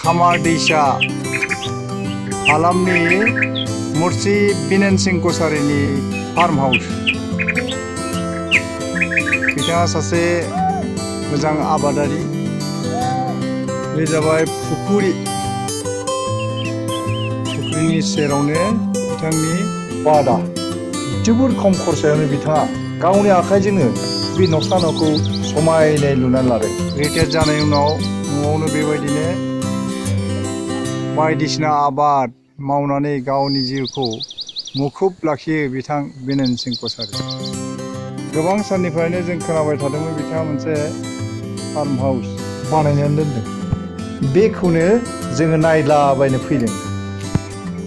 खामार दैसा हालामनि मुर्सि बिनेन सिंह कसारिनि फार्म हाउस बिथाङा सासे मोजां आबादारि बे जाबाय फुख्रिनि सेरावनो बिथांनि बादा जोबोर खम खरसायावनो बिथाङा गावनि आखाइजोंनो बे न'सा न'खौ समायनाय लुनानै लादों रिटायार जानायनि उनाव न'आवनो बेबायदिनो बायदिसिना आबाद मावनानै गावनि जिउखौ मुखुब लाखियो बिथां बिनेन सिंह कसारि गोबां साननिफ्रायनो जों खोनाबाय थादोंमोन बिथाङा मोनसे फार्म हाउस बानायनानै दोनदों बेखौनो जोङो नायलाबायनो फैदों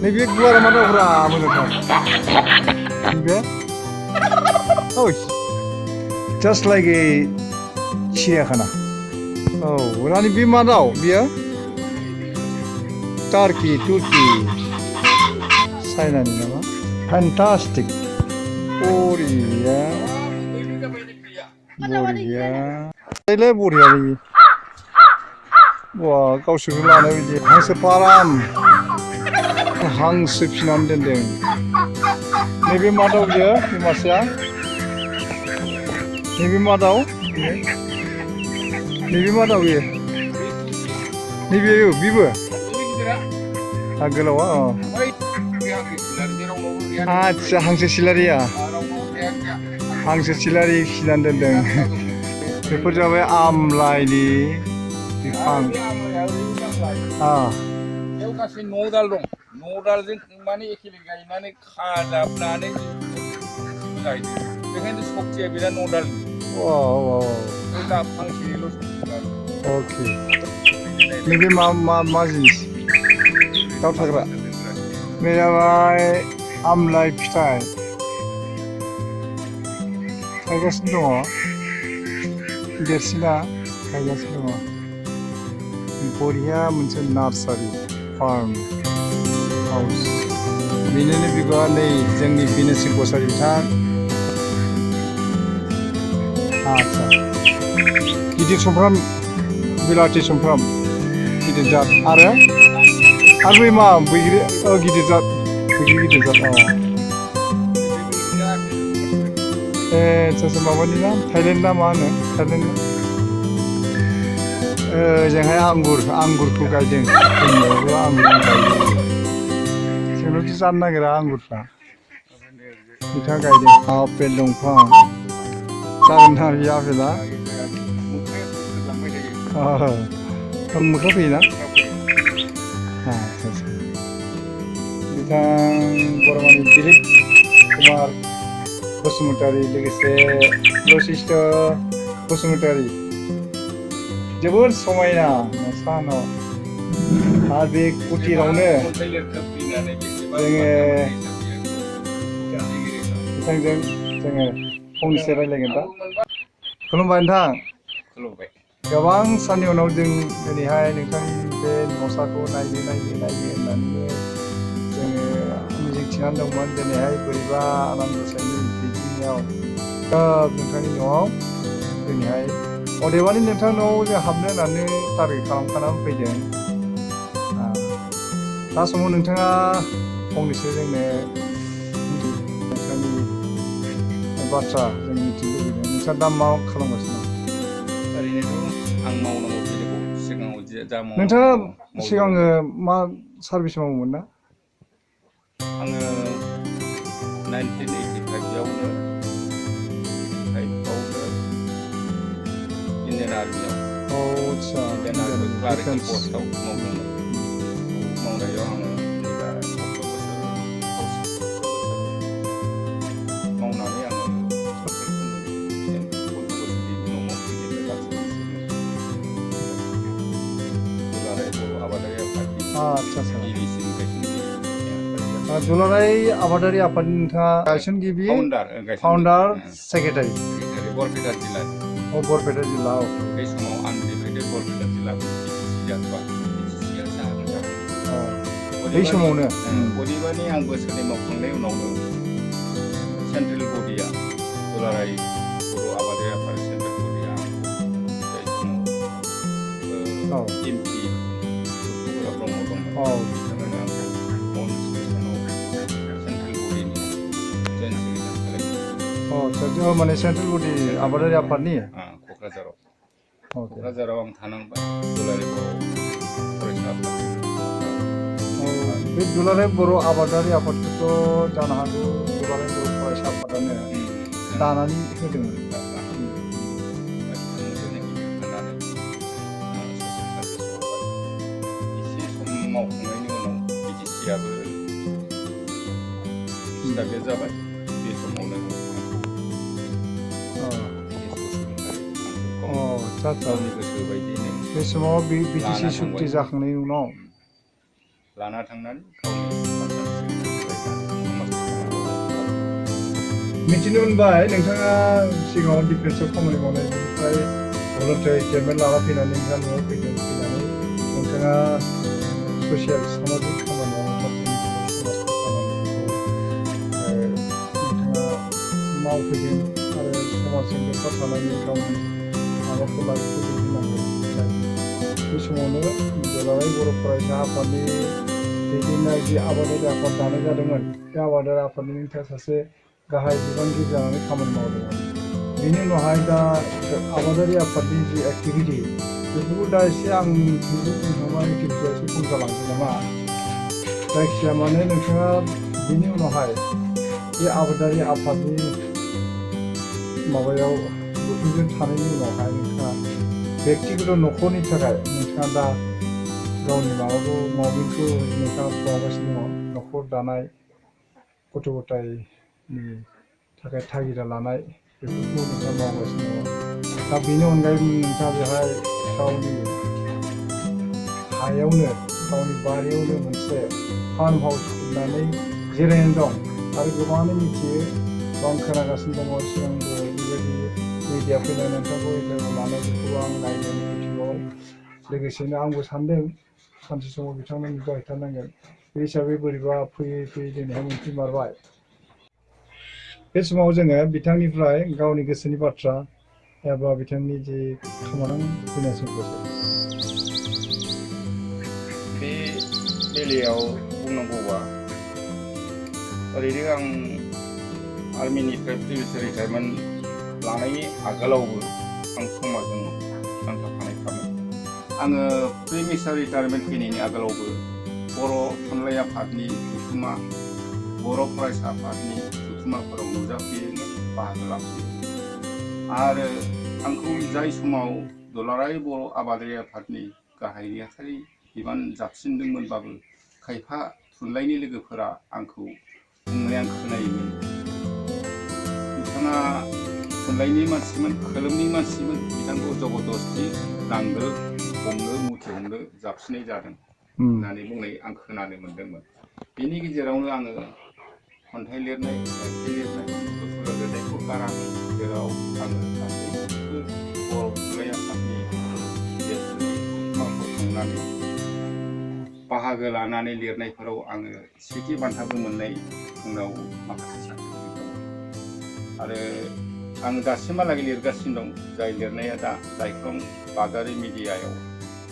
नैबे गुवारा मा दावरा मोजांथार बे जास्ट लाइक ए सिरियाखाना औ रानि बे मा दाव बियो तुर्की चाइनानि नामा फैन्टास्टिक बरिया बरिया वा गावसोरखौ लानाय बायदि हांसो फाराम हांसो फिनानै दोनदों नैबे मा दाव बियो बे मासेया नैबे मा दाव नैबे मा दाव बियो नैबे बिबो गोलावा आच्छा हांसो सिलारिया हांसो सिलारि फिनानै दोनदों बेफोर जाबाय आमलाइनि बिफां गासै 9 दाल दं 9 दालजों माने एखेले गायनानै खाजाबनानै गायदों बेखायनो सक्तिया बिराद 9 दाल दा फांसेनिल' अके नैबे मा जिनिस दाउ थाग्रा बे जाबाय आमलाइ फिथाइ थायगासिनो दङ देरसिना थायगासिनो दङ बरिया मोनसे नार्सारि फार्म हाउस बेनिनो बिबा नै जोंनि बिनेन सिंह कसारि बिथां आच्छा गिदिर सुमफ्राम बिलाथि सुमफ्राम गिदिर जात आरो बै मा बैग्रि गिदिर जात बैग्रि गिदिर जात ए आच्छा माबानि ना थाइलेण्ड ना मा होनो थाइलेण्ड ओजोंहाय आंगुरखौ गायदों जोंनियावबो आंगुर गायो जोंनावथ' जानो नागिरा आंगुरफ्रा बिथाङा गायदों आपेल दंफां जागोन ना बे आपेला मोख्रा फैयोना आच्छा बिथां बरमानि दिलीप कुमार बसुमतारी लोगोसे लसिष्ट बसुमतारी जोबोर समायना न'सा न' आरो बे कुटिरावनो जोङो बिथांजों जोङो फंनैसो रायज्लायगोन दा खुलुमबाय नोंथां खुलुमबाय गोबां साननि उनाव जों दिनैहाय नोंथांनि बे न'साखौ नायनो होननानै जोङो मिजिंथिनानै दंमोन दिनैहाय बोरैबा आनान गसाइनि बिदिनियाव नोंथांनि न'आव दिनैहाय अदेबानि नोंथांनाव जों हाबनो होननानै टारगेट खालामखानानै फैदों दा समाव नोंथाङा फंनैसो जोंनो नोंथांनि बाथ्रा जों मिथिनो लुबैदों नोंथाङा दा मा खालामगासिनो ओरैनोथ' आं मावनांगौ खिनिखौ सिगाङाव जा नोंथाङा सिगाङो मा सार्भिस मावोमोन ना आङो 1985आवनो इन्डियान आर्मियाव आच्छा इन्डियान आर्मि क्लारिकल पस्टआव मावदोंमोन मावनायाव आङो दा 17 बोसोर मावनानै आङो दुलाराय आबादारि आफादनि नोंथाङा गायसनगिरि फाउन्डार सेक्रेटारि बरपेटा जिल्ला बरपेटा जिल्ला बे समाव आनडिभाइडेड बरपेटा जिल्ला बै समावनो बदिबानि आं बोसोरनै मावखांनायनि उनावनो सेन्ट्रेल बडिया दुलाराय बर' आबादारि आफाद सेन्ट्रेल बडिया जाय समाव एमपि माने सेन्ट्रेल बडि आबादारि आफादनि क'क्राझाराव अके क'क्राझाराव आं थानांबाय दुलाराय बर' फरायसा आफाद बे दुलाराय बर' आबादारि आफादखौथ' जानो हागौ दुलाराय बर' फरायसा आफादानो दानानै होदोंमोन मावखांनायनि उनाव बिटिसिआबो स्टाब्लिस जाबाय बे समावनो गावनि गोसो बायदिनो बे समाव बिटिसि सुक्ति जाखांनायनि उनाव लाना थांनानै मिथिनो मोनबाय नोंथाङा सिगाङाव डिफेन्सआव खामानि मावनाय बेनिफ्राय भलन्टारि रिटायारमेन्ट लाना फैनानै नोंथाङा न'आव फैनानै नोंथाङा ससियेल सामाजिक खामानियाव समाजनि खामानिखौ नोंथाङा मावफैदों आरो समाजजों लोब्बा थानानै गावनि माबाखौ लाइफखौ दैदेनलांदों बे समावनो दुलाराय बर' फरायसा आफादनि दैदेननाय जि आबादारि आफाद दानाय जादोंमोन बे आबादारि आफादनि नोंथाङा सासे गाहाय बिबानगिरि जानानै खामानि मावदोंमोन बेनि उनावहाय दा आबादारि आफादनि जि एक्टिभिटि बेफोरखौ दा एसे आं नोंथाङा एक्टिभिटिया एसे खम जालांदों नामा जायखिजाया माने नोंथाङा बेनि उनावहाय बे आबादारि आफादनि माबायाव बोथोरजों थानायनि उनावहाय नोंथाङा बेक्तिगत न'खरनि थाखाय नोंथाङा दा गावनि माबाखौ मावमिनखौ नोंथाङा मावगासिनो दङ न'खर दानाय गथ' गथायनि थाखाय थागिदा लानाय बेफोरखौ नोंथाङा मावगासिनो दङ दा बेनि अनगायैबो नोंथाङा बेवहाय गावनि हायावनो गावनि बारियावनो मोनसे फार्म हाउस खुलिनानै जिरायनानै दं आरो गोबाङानो मिथियो आं खोनागासिनो दङ सिगांबो बेबायदि मिडिया फैनाय नोंथांखौ इन्टारभिउ लानाय बेखौ आं नायनायनि बिथिङाव लोगोसेनो आंबो सानदों सानसे समाव बिथांमोन नुजाहैथारनांगोन बे हिसाबै बोरैबा फैयै फैयै दिनैहाय मोनफैमारबाय बे समाव जोङो बिथांनिफ्राय गावनि गोसोनि बाथ्रा एबा बिथांनि जि खामानि फैनायसिमखौ बे बेलायाव बुंनांगौबा ओरैनो आं आर्मिनिफ्राय प्रिभियास रिटायारमेन्ट लानायनि आगोलावबो आं समाजजों नांथाबखानायखामोन आङो प्रिभियास रिटायारमेन्ट फैनायनि आगोलावबो बर' थुनलाइ आफादनि जथुम्मा बर' फरायसा आफादनि जथुम्माफोराव नुजाफैयोमोन बाहागो लाफैयो आरो आंखौ जाय समाव दुलाराय बर' आबादारि आफादनि गाहाय नेहाथारि बिबान जाबसिनदोंमोनबाबो खायफा थुनलाइनि लोगोफोरा आंखौ बुंनाय आं खोनायोमोन बिथाङा थुनलाइनि मानसिमोन खोलोमनि मानसिमोन बिथांखौ जबरदस्ति नांगोल हमनो मुथि हमनो जाबसिननाय जादों होननानै बुंनाय आं खोनानो मोन्दोंमोन बेनि गेजेरावनो आङो खन्थाइ लिरनाय रायथाइ लिरनाय दस्रा लिरनायखौ गारामोन जेराव आङो गासैबो बर' थुनलाइ आफादनि देरसिन जथुम्माफोराव थांनानै बाहागो लानानै लिरनायफोराव आङो सेथि बान्थाबो मोननाय आंनाव माखासे सार्टिफिकेट दं आरो आं दासिमहालागै लिरगासिनो दं जाय लिरनाया दा लाइख्लं बाजारि मिडियायाव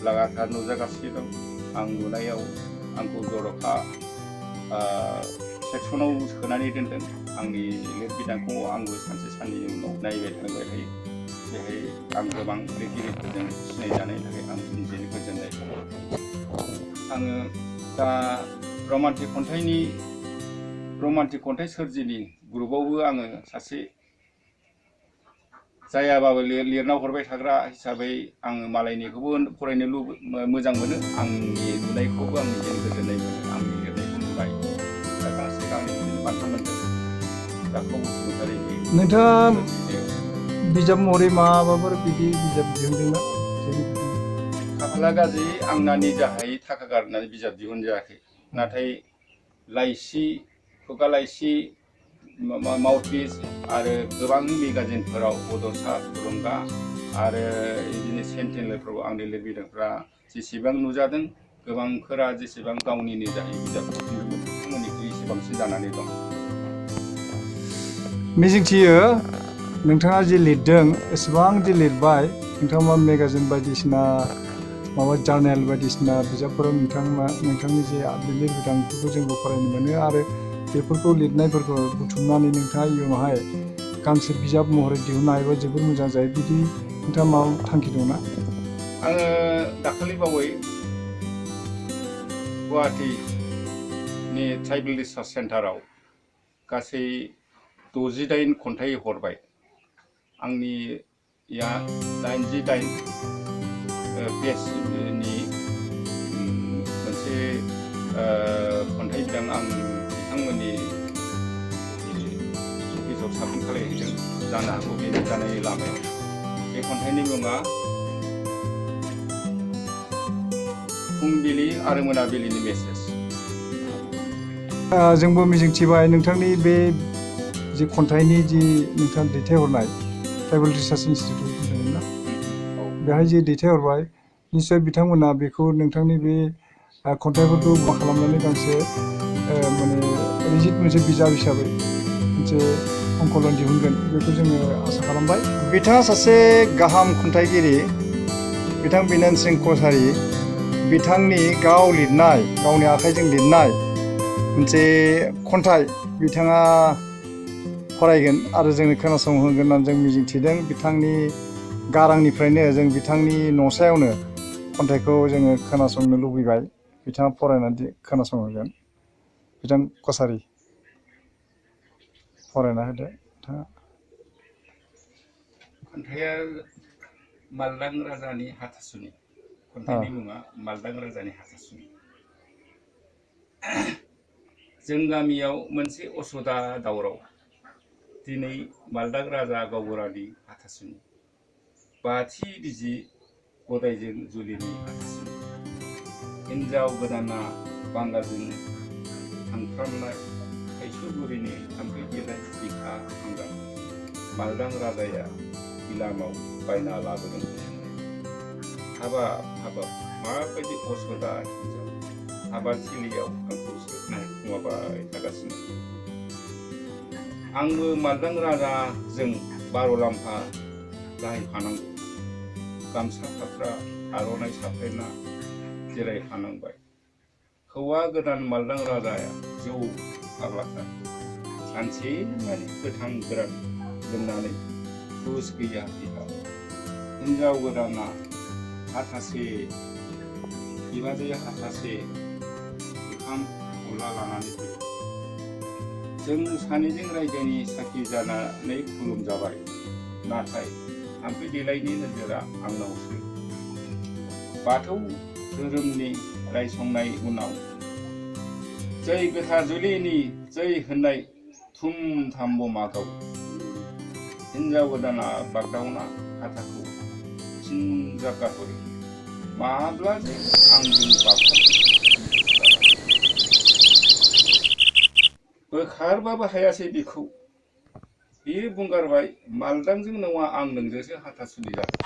लागाथार नुजागासिनो दं आं नुनायाव आंखौ जर'खा सेक्सनाव सोनानै दोनदों आंनि लिरबिदांखौ आंबो सानसे साननैनि उनाव नायबाय थांबाय थायो बेहाय आं गोबां लिरगिरिफोरजों सिनायजानायनि थाखाय आं निजेनो गोजोननाय दङ आङो दा रमान्टिक खन्थाइ सोरजिनि ग्रुपआवबो आङो सासे जायाबाबो लिरना हरबाय थाग्रा हिसाबै आङो मालायनिखौबो फरायनो मोजां मोनो आंनि नुनायखौबो आं निजेनो गोजोननाय मोनो आंनि लिरनायखौ नुबाय दा गांसे गांनै बिदिनो बान्था मोनदों दाखौ बसुमतारिनि नोंथाङा बिजाब महरै माबाफोर बिदि बिजाब दिहुनदोंना खाफाला गाज्रि आंना निजाहाय थाखा गारनानै बिजाब दिहुनजायाखै नाथाय लाइसि खुगा लाइसि माउथपिस आरो गोबां मेगाजिनफोराव बड'सा थुलुंगा आरो बिदिनो सेन्टिनेलफ्राव आंनि लिरबिदांफ्रा जेसेबां नुजादों गोबांफोरा जेसेबां गावनि निजायै बिजाब दिहुनदोंमोन बिथांमोननिख्रुइ एसेबांसिन जानानै दं मिजिंथियो नोंथाङा जि लिरदों एसेबां जि लिरबाय नोंथाङा मेगाजिन बायदिसिना माबा जार्नेल बायदिसिना बिजाबफोराव नोंथांनि जे लिरबिदांफोरखौ जोंबो फरायनो मोनो आरो बेफोरखौ लिरनायफोरखौ बुथुमनानै नोंथाङा इयुनावहाय गांसे बिजाब महरै दिहुननो हायोबा जोबोर मोजां जायो। बिदि नोंथाङा माबा थांखि दंना? आङो दाखालि बावै गुवाहाटीनि ट्राइबेल रिसार्च सेन्टाराव गासै 68 खन्थाइ हरबाय। आंनिया 88 पेजनि मोनसे खन्थाइ बिदां आं बिथांमोननि अफिसाव साबमिट खालामहैदों। जानो हागौ बे नुजानायनि लामायाव। बे खन्थाइनि मुङा फुंबिलि आरो मोनाबिलिनि मेसेज। जोंबो मिजिंथिबाय नोंथांनि बे जि खन्थाइनि जि नोंथाङा दैथायहरनाय ट्राइबेल रिसार्च इनस्टिटिउट होनदोंमोन ना, बेहाय जि दैथायहरबाय, निस्सय बिथांमोना बेखौ नोंथांनि बे खन्थाइफोरखौ मा खालामनानै गांसे माने रिजित मोनसे बिजाब हिसाबै मोनसे संकलन दिहुनगोन बेखौ जोङो आसा खालामबाय। बिथाङा सासे गाहाम खन्थाइगिरि, बिथां बिनेन सिंह कछारी। बिथांनि गाव लिरनाय, गावनि आखाइजों लिरनाय मोनसे खन्थाइ बिथाङा फरायगोन आरो जोंनो खोनासंहोगोन होननानै जों मिजिंथिदों। बिथांनि गारांनिफ्रायनो जों बिथांनि न'सायावनो खन्थाइखौ जोङो खोनासंनो लुबैबाय। बिथाङा फरायनानै खोनासंहोगोन। बिथां कछारी, फरायना होदो नोंथाङा। खन्थाइया मालदां राजानि हाथासुनि। खन्थाइनि मुङा मालदां राजानि हाथासुनि। जों गामियाव मोनसे असदा दावराव। दिनै मालदां राजा गावबुरानि हाथासुनि। बाथि बिजि गदायजों जुलिनि हाथासुनि। हिन्जाव गोदाना बांगालजों थांफ्रामनाय थाइसुगुरिनि थाम्फै बिलाइ बिखा हांगार। मालदां राजाया इलामाव बायना लाबोदों। हाबाब हाबाब माबायदि असदा हिन्जाव, हाबाथिलियाव आंखौसो नायखुमाबाय थागासिनो। आंबो मालदां राजाजों बार'लाम्फा जाहैफानांगौ। गामसा फास्रा आर'नाइ साफ्रेना जिरायफानांबाय। हौवा गोदान मालदां राजाया जौ फाग्लाथार। सानसेमानि गोथां गोरान लोंनानै हुस गैया बिहा। हिन्जाव गोदाना हाथासे, बिबाजैया हाथासे ओंखाम अनला लानानै फैयो। जों सानैजों रायजोनि साखि जानानै खुलुमजाबाय। नाथाय थाम्फै देलायनि नोजोरा आंनावसो। बाथौ धोरोमनि रायसंनाय उनाव जै गोथार जुलिनि जै होननाय थुम थाम बमा गावो। हिन्जाव गोदाना बागदावना हाथाखौ फिनजागारहरो। माब्ला जे आंजों बोखारबाबो हायासै बिखौ। बियो बुंगारबाय, मालदांजों नङा आं नोंजोंसो हाथासुनि जागोन।